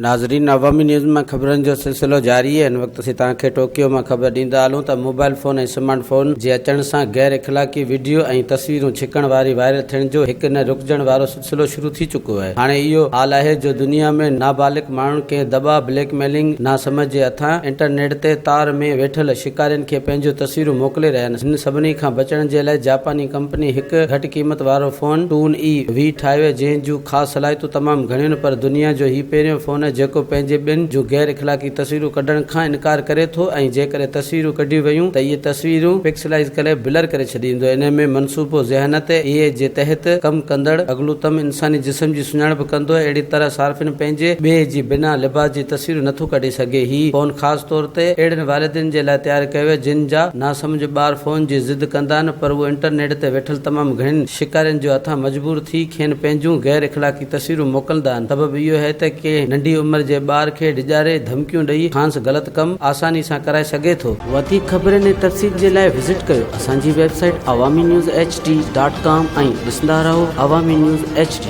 ناظرين عوامي نيوز مان خبرن جو سلسلو جاري آهي هن وقت اسين توهان کي ٽوڪيو مان خبر ڏيندا هلون ته موبائل فون ۽ سمارٽ فون جي اچڻ سان غير اخلاقي وڊيو ۽ تصويرون ڇڪڻ واري وائرل ٿيڻ جو هڪ نه رڪجڻ وارو سلسلو شروع ٿي چڪو آهي هاڻي اهو حال آهي جو دنيا ۾ نابالغ ماڻهن ڪنهن دٻاء بليڪ ميلنگ ناسمجهه جي هٿان انٽرنيٽ تي تار ۾ ويٺل شڪارين کي پنهنجون تصويرون موڪلي رهيا آهن هن سڀني کان بچڻ جي لاء جاپاني ڪمپني هڪ گهٽ قيمت وارو فون ٽون اي وي ٺاهيو آهي جنهن جون خاص صلاحيتون تمام گهڻيون پر دنيا جو هي پهريون فون آهي جيڪو پنهنجي ٻين جون غير اخلاقي تصويرون ڪڍڻ کان انڪار ڪري ٿو ۽ جيڪڏهن تصويرون ڪڍيون ويون ته اهي تصويرون پڪسلائيز ڪري بلر ڪري ڇڏيندو. انهي ۾ منصوبو ذهانت، اي اي، جي تحت ڪم ڪندڙ اگلوتم انساني جسم جي سڃاڻپ ڪندو اهڙي طرح صارفين پنهنجي ٻئي جي بنا لباس جي تصويرون نٿو ڪڍي سگهي. هي فون خاص طور تي اهڙن والدين جي لاء تيار ڪيو ويو جن جا ناسمجهه ٻار فون جي ضد ڪندا آهن پر اهو انٽرنيٽ تي ويٺل تمام گهڻين شڪارين جو هٿان مجبور ٿي کين پنهنجون غير اخلاقي تصويرون موڪلندا آهن. سبب اهو آهي ته ڪنهن ننڍي عمر جي ٻار کي ڊيڄاري، ڌمڪيون ڏئي کانئس غلط ڪم آساني سان ڪرائي سگهي ٿو. وڌيڪ خبرن ۽ تفصيل جي لاء وزٽ ڪيو اسان جي website Awami news H D dot com ۽ ڏسندا رهو عوامي نيوز ايڇ ڊي.